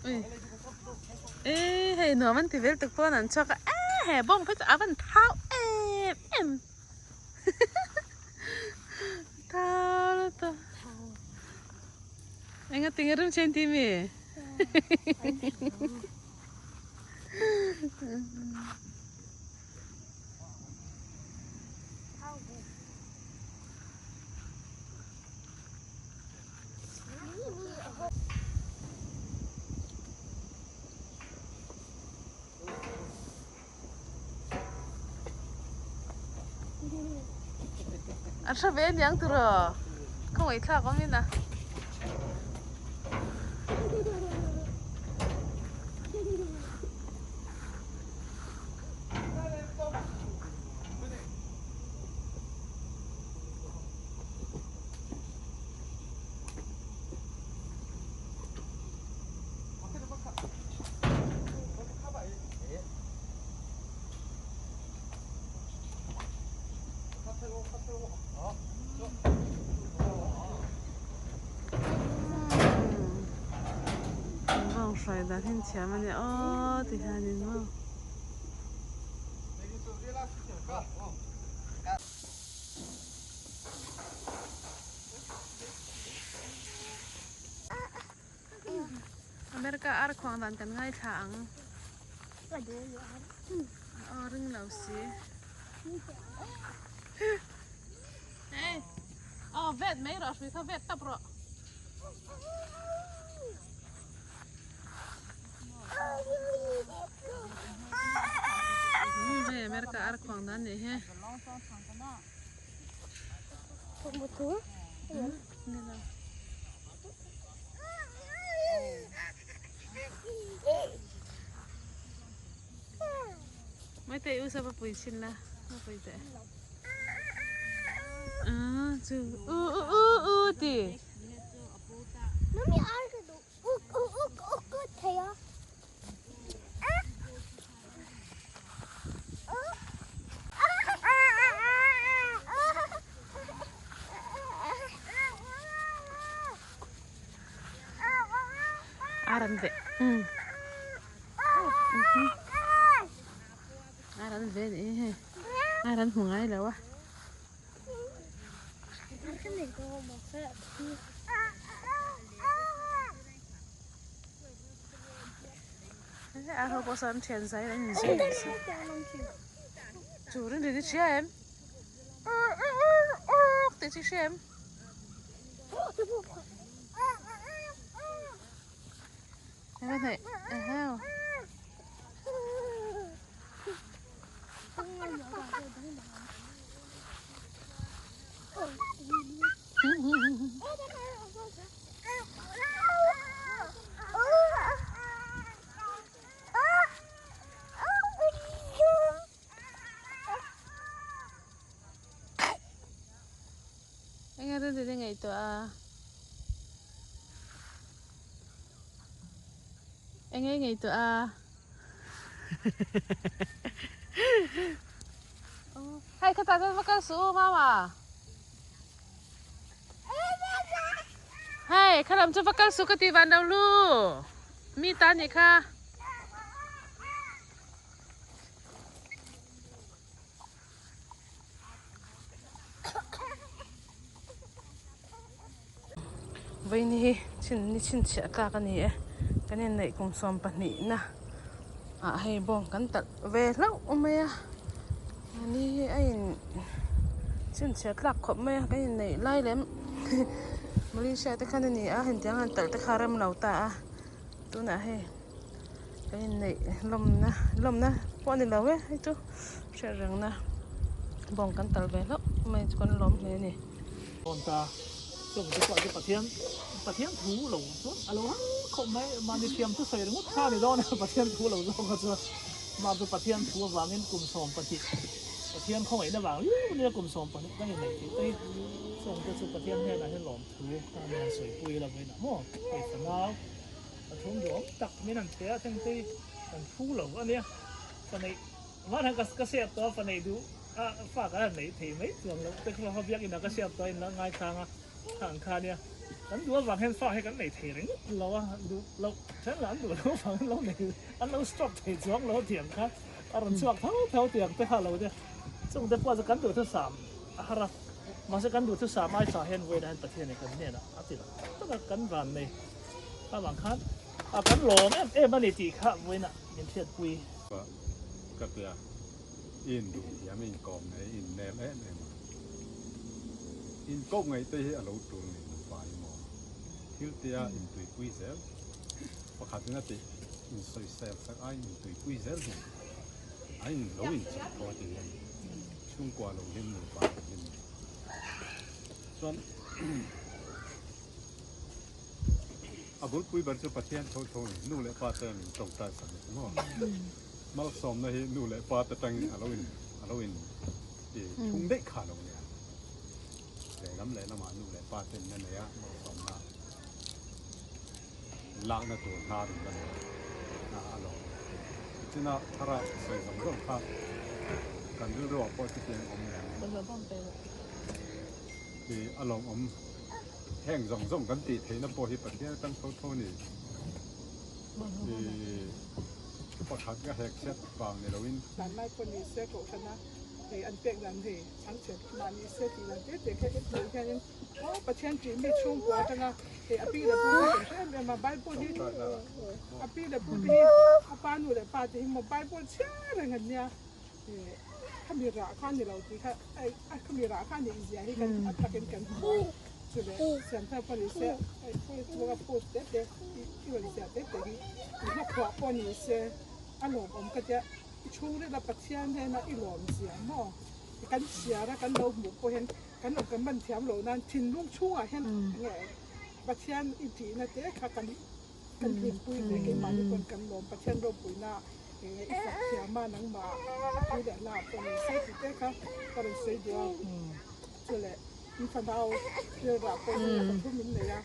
Ui e hei nuam an ti vel tuk pawn an chhuak a e he bawng phei chu a van thau em em thau lutuk enga tinge rim chen ti mi. A hre ve aniang tur aw khawngaih thlak awm in a. Bawng hruai dan hi an thiam a nia aw ti hianin maw. America ar khuang dan kan ngaithla ang. Aw ring lo si. Hey. Aw vet mai rawh hrui kha vet tap rawh. Hei America ar khuang dan nih hi. Maitei u sapa pui chin la ma pui teh. Ah chu u u u u ti. Mami ar ka duh uk uk uk uk uk thei a. Ar an veh ar an veh nih hi hei ar an hmu ngai lo a. A ho pawh sawn thian zai an inzui leh si chu rin rin i hria em tih chu i hria em eng hnaih eheu. Eng rin rin i ngaihtuah a? Eng i ngaihtuah a? Hei khatah chuan va kal suh u mama. Hei kha lam chu va kal suh ka ti van lo lu. Mi ta nih kha. Vawiin hi chin ni chhinchhiah tlak a ni e kan inneih kum 12 na ah hei bawng kan talh ve hlauh mai a ni hi a in chhinchhiah tlak khawp mai a kan inneih lai lem Malaysia te khan a ni a hetiang han talh te kha a rem lo ta a tunah hei kan inneih lawmna lawmna pawh a ni lo e hei chu hriat rengna bawng kan talh ve hlauh mai chu kan lawm hle a ni. Tawn ta chung te pawh chu Pathian Pathian thu lo chuan a lo har khawp mai mahni thiam chu sawi ringawt kha a ni dawn a Pathian thu lo zawk kha chuan mah chu Pathian thu avangin kum 12 Pathian khawngaihna vang liau nia kum 12 kan inneih tih te hi chung te chu Pathian hnenah hian lawm thu kha a ni han sawipui lo vawiinah maw hei fanau pathum duhawm tak min han pe a thleng te hi kan phu lo a nia faneih Van han ka siap tawh a fa neih duh a fa kan han neih thei mai chuang loh te kha biakin ah ka siap tawh a in la ngaithlang a. Khang kha nia kan duh avang hian fa hi kan nei thei ringawt lo a, duh loh then lah an duh loh avang in lo nei an lo stop thei chuang lo tiang kha a rawn chhuak tho tho tiang te kha lo nia. Chung te pawh chu kan duhthusam a har a, mahse kan duhthusam ai tha hian vawiinah hian Pathian in kan hnenah a ti tak tak a, kan van nei avang khan a kan lawm em em a ni tih kha vawiinah min hriatpui. Ka tia i in duh thiam i inkawm nei i innel em em a, inkawp ngaih te hi a lo tul ni nupa i maw? Thil tia intuipui zel pakhatin a tih insawisel sak aiin intuipui zel hi a in lo inchawh thaw ti hian chhungkua lo hlim nupa lo hlim chuan a bulpui ber chu Pathian tho tho ni nu leh pa te min tawngtai sak ni maw malsawmna hi nu leh pa te tangin a lo in a lo in ti thung daih kha lo nia lehlam lehlamah nu leh pa ten na nei a malsawmna Lakna tur hnar in la nei a a lawm. Tichina thara sawi zawng zawng kha kan rilru ah pawh chutiang awm leh ang. Ti a lawmawm heng zawng zawng kan tih theihna pawh hi Pathian atang tho tho ni. I pakhat ka hek chhiat vang ni loin. Hmanlai pawh ni se kohhrana hei an pek dan hei chhangchhe mah ni se tih dan te te kha i hmuh hianin Aw Pathian tih mi chhungkua atanga hei a pi leh pu te kan hre em em a, Bible hi a pi leh pu te hi a pa nu leh pa te hi maw Bible chhiar reng an nia khami rah kha ni lo tih kha khami rah kha nih zia hi kan a takin kan hmu a chu leh siamthar pawh ni se Facebook a post te te i rawn ziah te te hi i hlaphuah pawh ni se a lawmawm ka tia i chhungrila Pathian hnena i lawm zia maw kan chhiar a kan lo hmuh pawh hian Kan lo kan man thiam lo nan thinlung chhungah hian enge Pathian i tihna te kha kan kan hlimpui ve keimahni pawn kan lawm Pathian ropuina enge i fak thiam a nangmah thu leh hla pawh ni se tih te kha ka rawn sawi duh a chu leh in fanau rilrah pawh hi pathum in nei a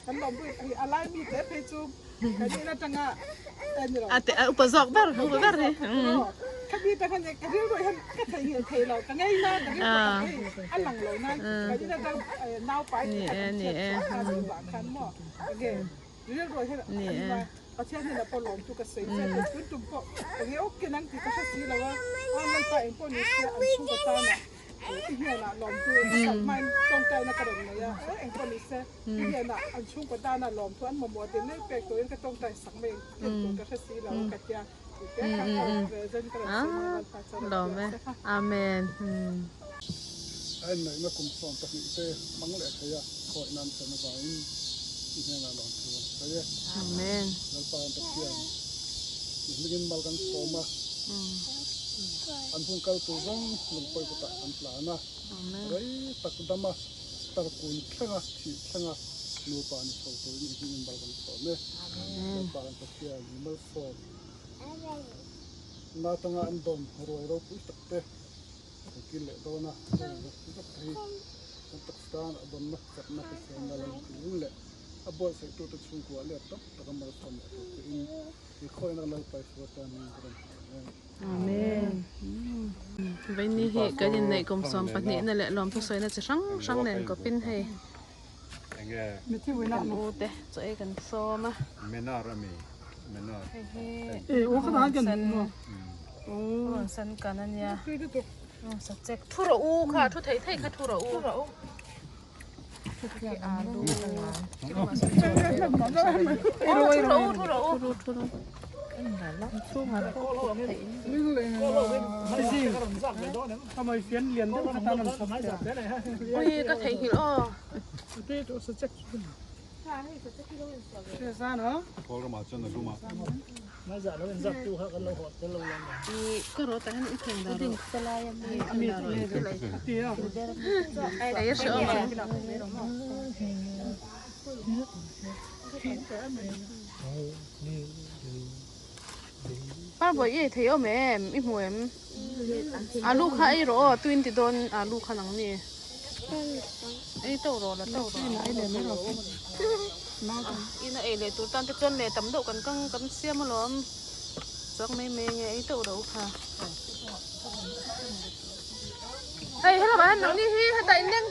kan lawm pui hei a lai mi te phei chu kan in atanga ni lo a upa zawk ber upa ber hi ka mi te khan ka rilru hian ka theihnghilh thei lo ka ngei na ka rilru tak hei a lang lo nan ka in atang nau pai tih kha kan hriat chhuah kha chu vah khan maw enge rilru hian a Pathian hian a pawh lawm chu ka sawi chiah tih tun tum pawh enge ok nang tih ka hre si lo a a lalpa eng pawh ni se an chhungkaw tanah I hnenah lawmthu ka hmain tawngtaina ka rawn nei a, engpawh ni se i hnenah an chhungkaw tana lawmthu an mamawh tih mai pek turin ka tawngtai sak mai en tur ka hre si lo a ka tia tih te kha ka rawn ve zen ka rawn sawi mai Lalpa chuan a Lawm e. ti a kha. Amen. A inneihna kum 12 te hmang leh thei a khawi nan chen avangin i hnenah lawmthu an sawi e. Amen. Lalpa an Pathian i hmingin mal kan sawm a. An hun kal tur zawng lungpawi kutah an tlan a, rei tak dama tarkun thlenga thih thlenga nupa ni chho turin i hmingin mal kan sawm e. Lalpa kan Pathian i malsawm na atanga an dawm ruai ropui tak te kan kil leh dawn a, heng ropui tak te hi kan taksa tan a dawnna chakna hriselna lo inturin leh a buatsaih tute chhungkua let tam taka malsawm leh tur chein i khawihna Lalpa Isua tan min ka rawn hmu ang e. Amen. Vaini hi kan inneih kum 12 na leh lawmthu sawina chi hrang hrang nen kawpin hei kan u te chaw ei kan sawm a. Hei hi purun sen kan a nia. Sachek thu rawh u kha thu thei thei kha thu rawh u. Ui ka theihnghilh aw. I ka rawh tah hian i thleng dah rawh. I dah rawh i ei a hrehawm ang. Parbawi i ei thei awm em? I hmu em? Alu kha ei rawh aw, tuin ti dawn alu kha nang ni. Ei teuh rawh la teuh rawh. Ina ei leh tur tan te chuan leh tam deuh kan kang kan siam alawm. Chuak mai mai nge ei teuh rawh u kha. Hei helama hian nangni hi hetah in leng.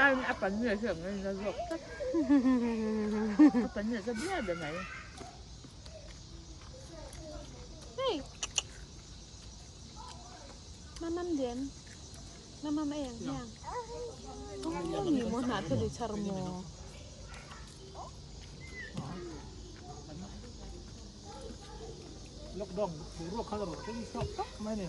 Aiin a paneer hi ang in a zawk tlat. A paneer chu bial ber mai. Hey. Mamam dian. Mamam ei ang hiang. Oh, ni mo na thil i chhar maw? Lockdown boruak khan a rawn thleng chhuak tak mai a ni.